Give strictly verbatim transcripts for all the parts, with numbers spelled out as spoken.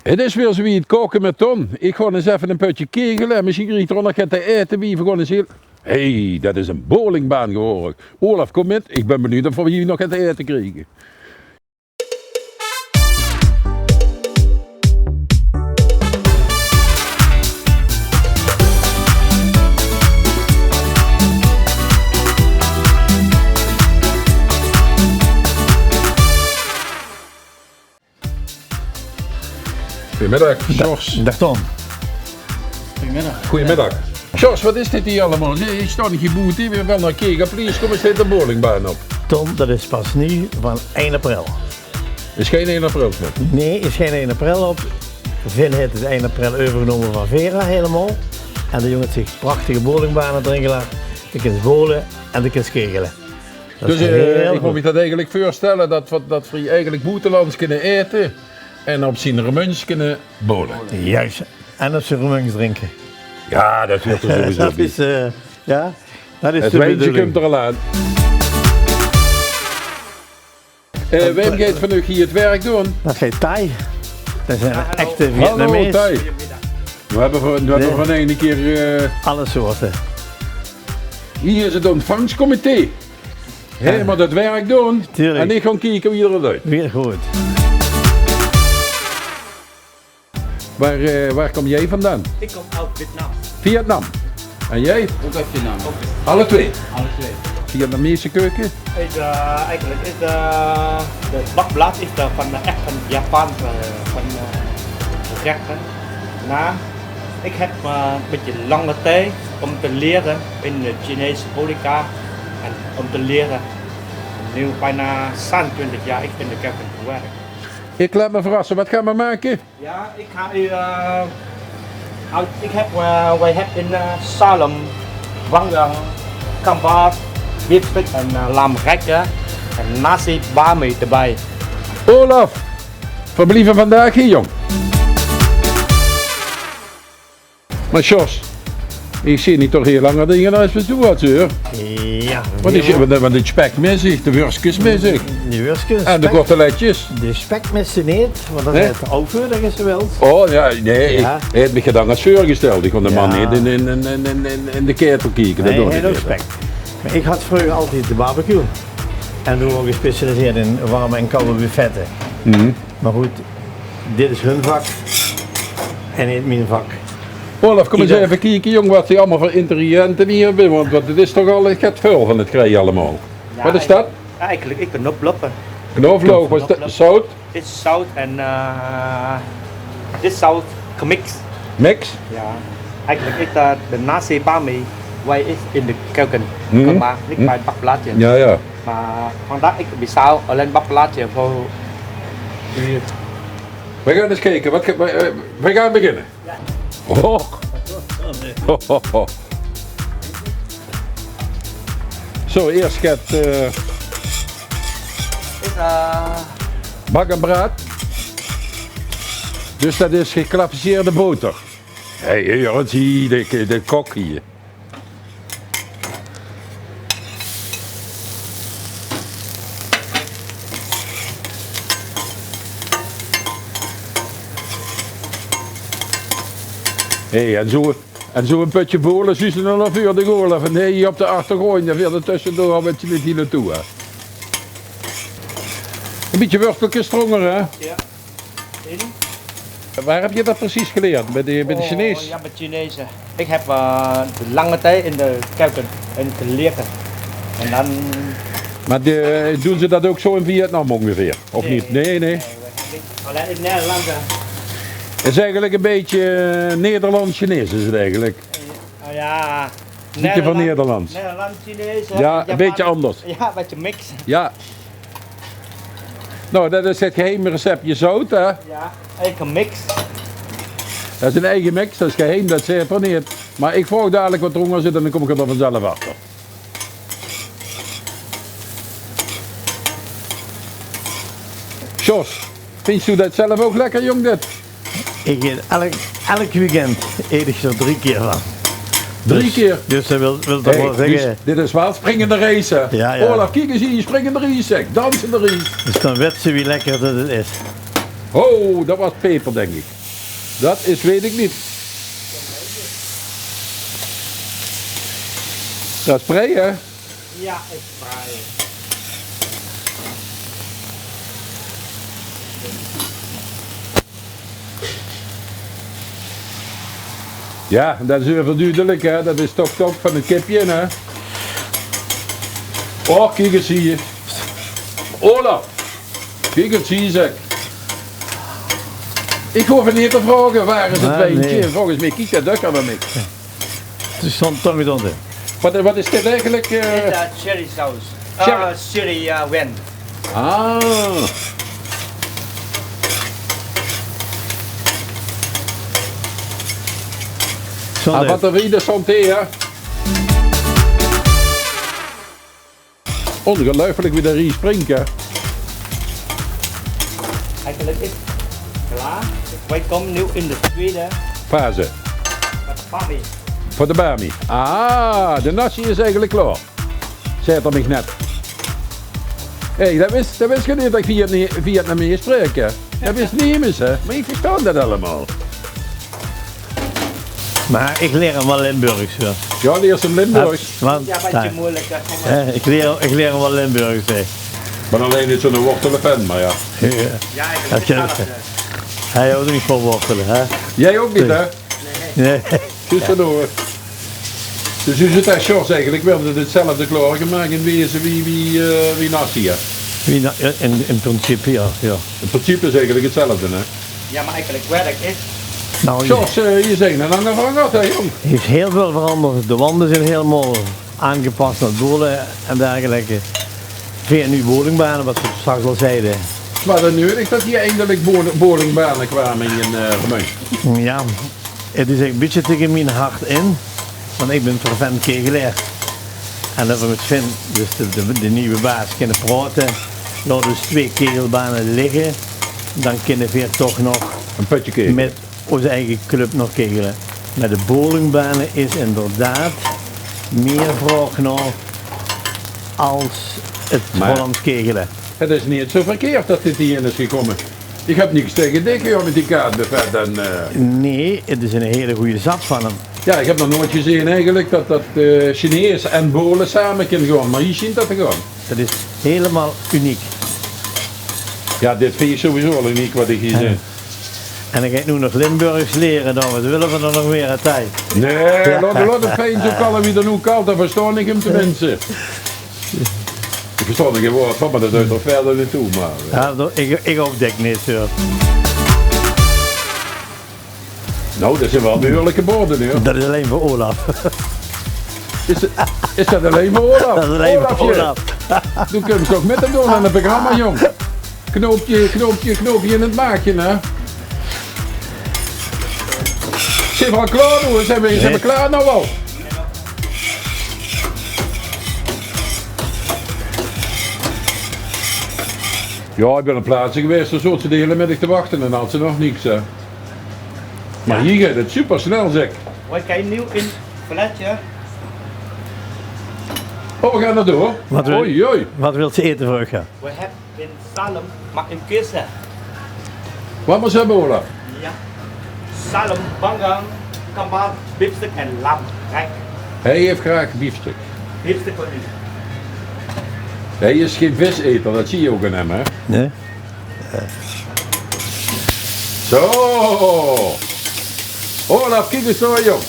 't Is weer zoe wied, Kaoke mit Ton. Ich gaon ins effe e pötje kegele en mesjien krieg ich d'r ouch nog get te aete, wie v'r gaon ins hiel... Hé, dat is ein bowlingbaan gewore. Olaf, kóm mit. Ich bön benuujd of v'r hie nog get te aete kriege. Goeiemiddag, Sjors. Daag Ton. Goeiemiddag. Goeiemiddag. Sjors, wat is dit hie allemaol? Hie staon ich hie boete, ich wil nao kege, please, kóm ins, steit de bowlingbaan op. Ton, dat is pas noe van ein april. Is gein ein april op? Nae, is gein ein april op. Vin haet 't ein april euvergenómme van Vera hielemaol. En de jóng haet zich prachtige bowlingbane d'rin gelag. De kins bowle en de kins kegele. Dus, eh, ich mót mich dat eigelik veurstelle dat v'r, dat v'r hie eigelik boetelands kinne aete en op zien Remunjs kinne bowle. Juist. En op zien Remunjs drinke. Ja, dat huurt d'r sowieso bie. Dat is, eh, ja, dat is de bedoeling. 't Wientje kump d'r al aan. Eh, wae geit vanaaf hie 't werk doon? Dat geit Thai. Dat is ein echte Vietnamees. Hallo, Thai. V'r höbbe veur, v'r höbbe veur eine kier, eh, alle soorte. Hie is 't ontvangstcomité. Hae mót 't werk doon. Tuurlik. En ich gaon kieke wie d'r 't oetzuut. Weer good. Waar, eh, waar kom jij vandaan? Ik kom uit Vietnam. Vietnam. En jij? Ook uit Vietnam. Alle twee? Alle twee. Vietnamese keuken? Is, eh, eigenlijk is de, de bakplaat is de, van de, echt van Japan, eh, van, eh, gerechten. Maar ik heb, eh, een beetje lange tijd om te leren in de Chinese horeca en om te leren. Nu bijna zesentwintig jaar ik in de keuken gewerkt. Ik laat me verrassen, wat gaan we maken? Ja, ik ga u, eh, uit, ik heb, eh, wij hebben in, eh, zalm, wang, eh, gamba, biefstuk en, eh, lamgerechten en nasi bami erbij. Olaf, we blijven vandaag hier, jong. Maar Sjors, ich zeen dich toch hiel anger dinger es wat doe hads, huur. Ja, want ich, want, want 't spek mis ich, de wurskes mis ich. De wurskes, en de spek, koteletjes. De spek mis se neet, want dat is 't ouch veur, dat is wel. Oh ja, nae, ich haw mich gedank es veurgesteld. Ich kós de man neet in, in, in de ketel kieke. Nae, dat doon ich neet. Spek. Maar ich had vreuger altied de barbecue. En doe waor ich gespecialiseerd in warme en koude buffetten. Maar good, dit is hun vak en neet mien vak. Olaf, kom ins effe kieke, jong, wat die allemaol veur ingrediënte hie höbbe, want, want 't is toch al get väöl van 't krij allemaol. Wat is dat? Ja, eigenlijk, ik ben knoflook. Knoflook, wat is dat? Zout? Dit is zout en, eh, dit is zout gemixt. Mix? Ja. Eigenlijk is dat de nasi bami, wij is in de keuken, maar niet bij het bakplaatje. Ja, ja. Maar vandaag ik bestel alleen bakplaatje voor u. We gaan eens kijken. Wat, ge- we, eh, we gaan beginnen. Ja. Oh. Zo, eerst gaat, eh, is, eh, bak en braad. Dus dat is geklassificeerde boter. Hey, hier, zie de, de kok hier. Hey, en zo, en zo e pötje bowle, zuus se dan al veur de goal. Van hey, op de achtergrond, dan weer er tussendoor al e pötje mit hie naotoe, hè. E pötje wurtelkes dronger, hè? Ja. Waar heb je dat precies geleerd? Bij de, bij de Chinees? Oh, ja, bij Chinezen. Ik heb, eh, lange tijd in de keuken, in het leren. En dan... Maar de, doen ze dat ook zo in Vietnam ongeveer? Of niet? Nee, nee. Nee, nee, nee. Alleen in Nederland, eh. Het is eigenlijk een beetje, eh, Nederlands-Chinees is het eigenlijk. Oh ja. Beetje van Nederland. Nederlands-Chinees, eh, Japan. Ja, een beetje anders. Ja, een beetje mix. Ja. Nou, dat is het geheime receptje zout, hè? Ja, eigen mix. Dat is een eigen mix, dat is geheim, dat zit er niet. Maar ik vraag dadelijk wat eronder zit en dan kom ik er vanzelf achter. Sjors, vinjs doe dat zelf ouch lekker, jóng, dit? Ich eet elk, elk weekend eet ich d'r drie kier van. Drie kier? Dus, dus dat wil, wil toch waal zègke, dit is waal springende ries, hè? Ja, ja. Olaf, kiek ins hie, springende ries, zeg. Dansende ries. Dus dan wèt se wie lekker dat 't is. Ho, dat waas peper, dink ich. Dat is, weit ich neet. Dat is prei, hè? Jao, is prei. Jao, dat is euverdudelik, hè. Dat is toch, toch van 't kipje, hè. Och, kiek ins hie. Olaf, kiek ins hie, zeg. Ich hoof 't neet te vraoge, waor is 't wijntje? Nae. Volges mich kiek dat dökker nao mich. 't Is zo'n tong gezónd, hè. Wat, wat is dit eigelik, eh? Dit is, eh, chilisaus. Chili. Ah, chili, eh, wijn. Ah. Santé. Ah, wat 'n wiede santé, hè? Óngeluifelik wie de ries springk, hè? Eigelik is 't klaor. Veer kómme noe in de twiede fase. Veur de bami. Veur de bami. Ah, de nasi is eigelik klaor, zaet 'r mich net. Hé, dat wis, dat wis ich neet, dat ich Vietna-, Vietnamees spraek, hè. Dat wis nemes, hè. Mer ich verstaon dat allemaol. Mer ich leer 'm waal Limburgs, jao. Jao, leers 'm Limburgs? Jao, want, jao, ich leer, ich leer 'm waal Limburgs, hè. Ich bön allein neet zo'n wortelefan, mer jao. Jao, ich ouch neet. Hae houw ouch neet van wortele, hè? Doe ouch neet, hè? Nae. Zjus zoe. Dus doe zits, hè, Sjors, eigelik waal 'tzelfde klaorgemaak in weze wie, wie, eh, wie nasi, hè? Wie na-, in, in principe, jao, jao. In principe is 't eigelik 'tzelfde, hè? Jao, mer eigelik werk is. Noe, Sjors, eh, hie zeen 'n anger van gehad, hè, jóng? Is hiel väöl verangerd. De wande zeen hielemaol aangepas mit bole en dergelijke. Veer nuuj bowlingbane, wat v'r straks al zeide. Waas 't neudig dat hie eindelik bo-, bowlingbane kwame in, eh, Remunj? Jao, 't is ein bietje tege mien hart in, want ich bön fervent kegelaer. En dat v'r mit Vin, dus de, de, de nuuje baas, kinne praote, laot ós twee kegelbane ligke, dan kinne veer toch nog ein pötje kegele. Mit ós eige club nog kegele. Mer de bowlingbane is inderdaad mier vraog nao es 't Hollands kegele. 't Is neet zoe verkeerd dat dit hie-in is gekómme. Ich höb niks tege dich, jao, mit die kaartbuffet en, eh. Nae, 't is ein hiel gooj zak van 'm. Jao, ich höb nog noeats gezeen eigelik dat, dat, eh, Chinees en bowle same kinne gaon, mer hie sjient dat te gaon. Dat is hielemaol uniek. Jao, dit vinj ich sowieso al uniek wat ich hie zeen. En ich gaon noe nog Limburgs liere, dan wat wille v'r dan nog mier, hè, Thei? Nae, laot, laot 't fijn zoe kalle wie 't noe kalt, dan verstaon ich 'm teminste. Ich verstaon d'r gein waord van, mer dat duit toch wiejer neet toe, mer, eh. Jao, dat, ich, ich ouch dèk neet, huur. Nou, dat zeen waal behuurlike borde, huur. Dat is allein veur Olaf. Is, is dat allein veur Olaf? Dat is allein veur Olaf. Doe kums toch mit te doon aan 't programma, jóng. Knoopje, knoopje, knoopje in 't maatje, hè? Zeen v'r al klaor, huur? Zeen v'r, zeen v'r klaor noe al? Jao, ich bön op plaatse gewaes, dao zoot ze de hiele middig te wachte en had ze nog niks, hè. Mer hie geit 't supersnel, zeg. V'r kómme noe in Vletje. Oh, v'r gaon d'r door. Wat wil, oei, oei. Wat wilt ze ete, vrouw? V'r höbbe zalm, mer in kisse. Wat mós se höbbe, Olaf? Jao. Zalm, banggang, kebab, biefstuk en lam. Rek. Hae haet graag biefstuk. Biefstuk veur u. Hae is gein viseter, dat zeen v'r ouch aan 'm, hè? Nae. Zo. Olaf, kiek ins dao, jóng.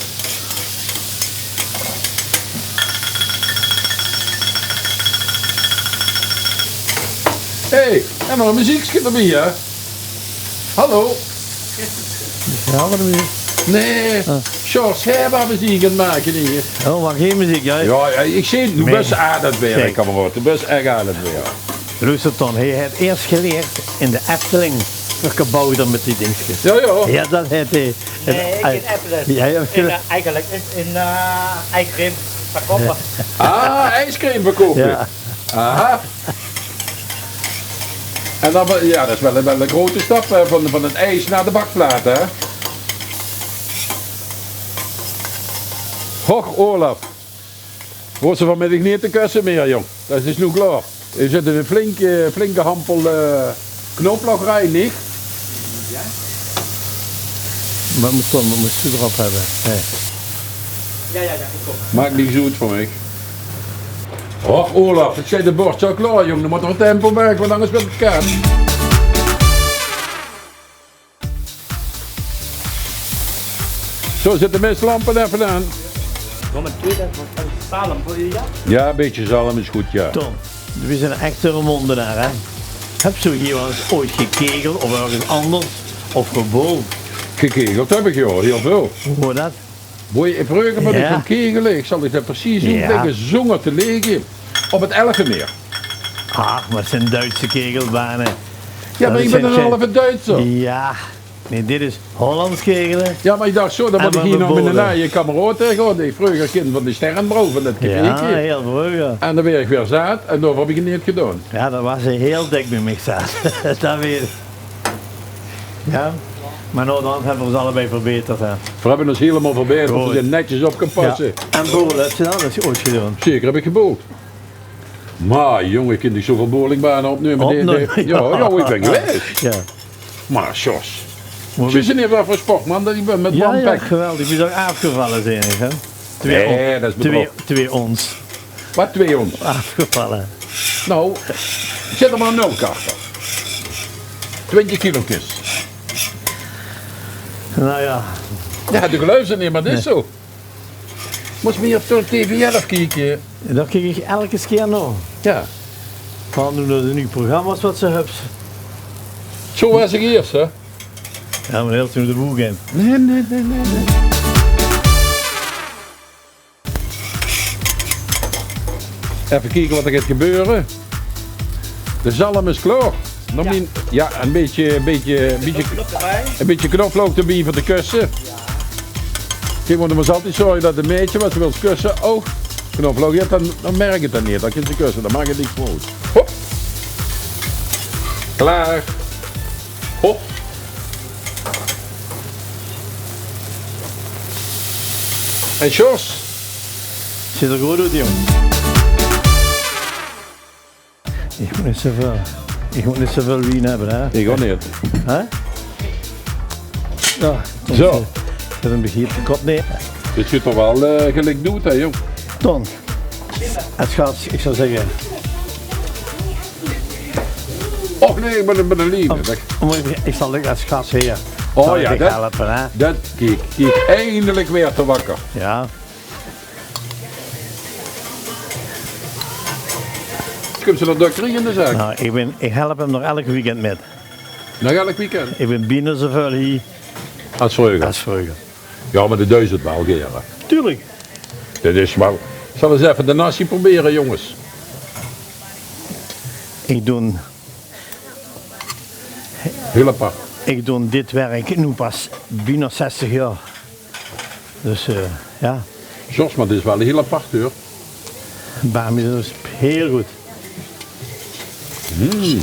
Hé, en nog ein meziekske d'rbie, hè? Hallo. Jao, wat bedoel se? Nae, Sjors, hae waas meziek aan 't make hie. Oh, mer gein meziek, jao. Jao, jao, ich zeen, doe bös aan 't werk, kameraod. Doe bös ech aan 't werk. Loester dan, hae haet eers gelierd in de Efteling veur kabouter mit die dingskes. Jao, jao. Jao, dat haet hae. Nae, ich in Efteling. Jao, jao. In, eh, eigelik is in, eh, ijscream verkoupe. Ah, ijscream verkoupe. Jao. Aha. En dan, jao, dat is waal, waal ein groete stap, hè, van, van 't ijs nao de bakplaat, hè. Hoch, Olaf. Hoofs se vanmiddig neet te kösse mier, jóng. Dat is noe klaor. D'r zit ein flinke, flinke hampel, eh, knoflook d'rin, neet? Wat mós, Ton, wat mós doe d'rop höbbe? Hè. Maak niks oet veur mich. Och, Olaf, het zit de bord zo klaor, jóng. Dan mót d'r ein tempo make, want angers wuuert het kaad. Zo, zèt de mestlampe effe aan. Nog ein tweede, wat zalm veur dich, jao? Jao, ein bietje zalm is good, jao. Ton, doe bis eine echte Remunjenaer, hè? Höbs doe hie waal ins oeats gekegeld of örges angers of geboold? Gekegeld höb ich, jao, hieël väöl. Wie waor det? Boei, ich vreuger bön ich gaon kegele. Ich zal dich det precies oetlègke, zónger te lege. Op het Elfenmeer. Ach, mer 't zeen Duitse kegelbane. Jao, mer ich bön eine halve Duitser. Jao. Nae, dit is Hollands kegele. Jao, mer ich dach zo, dan mót ich hie nao miene naaie kameraod gaon, dae ich vreuger kènde van de Sterrenbrouw, van det cafeetje. Jao, hieël vreuger. En dan waer ich weer zaat en daoróm höb ich het neet gedaon. Jao, dan waas se hieël dèk bie mich zaat. Det weit ich. Jao, mer naoderhand höbbe v'r ós allebei verbeterd, hè. V'r höbbe ós hielemaol verbeterd, v'r zeen netjes opgepas. Jao. En bole, höbs se det oeats gedaon? Zeker höb ich geboold. Mer jóng, ich kin dich zoväöl bowlingbane opnumme. Opnumme, jao, jao, ich bön gewaes. Jao. Mer Sjors, zuus se neet waat veur sportman det ich bön mit one pack? Jao, geweldig. Ich bön ouch aafgevalle, zeen ich, hè? Nae, det is bedrog. Twee ons. Waat, twee ons? Aafgevalle. Nou, zèt d'r mer ein nul achter. Twintjig kilo kis. Nou jao. Jao, doe geluifs het neet, mer det is zo. Mós se mier op T V Elf kieke. Det kiek ich eder kier nao. Jao. Veural noe door de nuuj programma's waat se höbs. Zo waas ich iers, hè? Jao, mer hieël toen de boek in. Nae, nae, nae, nae, nae. Effe kieke waat d'r geit gebeure. De zalm is klaor. Nog mien, jao, ein bietje, bietje, bietje, ein bietje knoflook d'rbie veur de kusse. Kiek, want dan mós se altied zörge det de maedje waat se wils kusse ouch knoflook haet, dan, dan merk het det neet. Dan kins se kusse, dan maak het niks mier oet. Hop. Klaor. Hop. En Sjors? Zuut d'r good oet, jóng. Ich mót neet zoväöl, ich mót neet zoväöl wien höbbe, hè? Ich ouch neet. Hè? Jao, zo. Det is ein bietje te kort, nae. Dit zuut d'r waal, eh, geliek oet, hè, jóng. Ton, es gas, ich zou zègke. Och nae, ich bön, ich bön ein lien. Oh, mer ich, ich zal dich es gas hie. Oh jao, det, helpe, hè? Det, kiek, kiek, eindelik waers se wakker. Jao. Kums se det dök kriege in de zaak? Nou, ich bön, ich help 'm nog elk weekend mit. Nog elk weekend? Ich bön bienao zoväöl hie es vreuger. Es vreuger. Jao, mer det duis se waal gaer. Tuurlik. Det is waal. Zal ins effe de nasi probere, jónges. Ich doon Hiel apart. Ich doon dit werk noe pas bienao zestig jaor. Dus, eh, jao. Sjors, mer dit is waal hiel apart, huur. Bie mich is 't hiel good. Mm.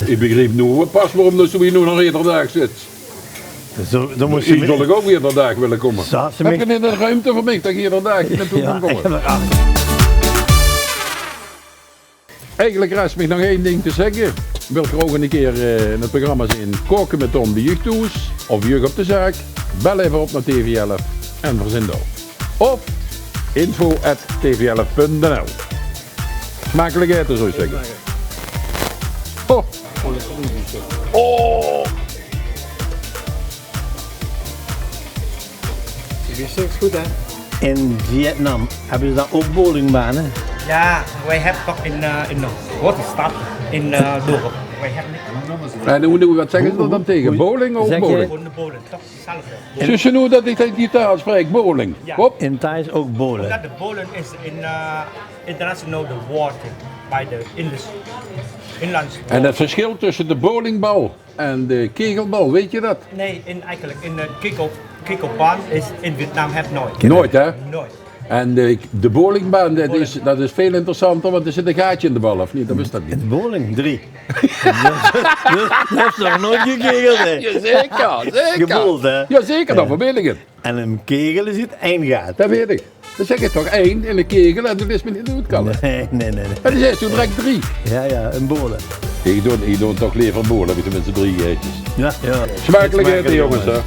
Ich begriep noe pas waorom det se hie noe nog eder daag zits. Zo, dan mós se... Hie zól ich ouch eder daag wille kómme. Höbs se neet ein ruumte veur mich det ich eder daag hie nao toe kan kómme? Jao, jao. Eigelik rest mich nog ein dink te zègke. Wilt geer ouch ein kier, eh, in 't programma zeen Kaoke mit Ton bie uch thoes of bie uch op de zaak? Bel effe op nao T V Elf en veer zeen dao. Of info at T V Elf punt N L. Smakelik aete, zou ich zègke. Oh. Oh. Dit is good, hè? In Vietnam höbbe ze dao ouch bowlingbane? Jao, veer höbbe toch in, eh, in de grote stad, in, eh, dörp. Veer höbbe neet... En wie, wie, waat zègke ze dao dan taenge? Bowling of bowling? Gewoon de bowling, toch? Hetzelfde. Zuus se noe det ich die taal spraek, bowling? Jao. Hop. In Thai is ouch bowlen. Omdat de bowling is in, eh, international de water bij de Indus, Inlands. En het verschil tussen de bowlingbal en de kegelbal, weet je dat? Nee, in, eigenlijk in de kegel-, kegelbaan is in Vietnam het nooit. Nooit, hè? Nooit. En de, de bowlingbaan, dat is, dat is veel interessanter, want er zit een gaatje in de bal, of niet? Dat wist dat niet. Bowling, drie. Dat is nog nooit gekegeld, hè? Jazeker, zeker. Gebowld, hè? Jazeker, dan verbeeld ik het. En een kegel is het één gaat. Dat weet ik. Dan zeg ik toch één in de kegel en dan is me niet doodkallen. Nee, nee, nee, nee. En dan zei ze toen direct drie. Ja, ja, een bowlen. Ik doe, ik doe toch liever bowlen, heb ik tenminste drie gaatjes. Ja, ja. Smakelijk eten, jongens, hè.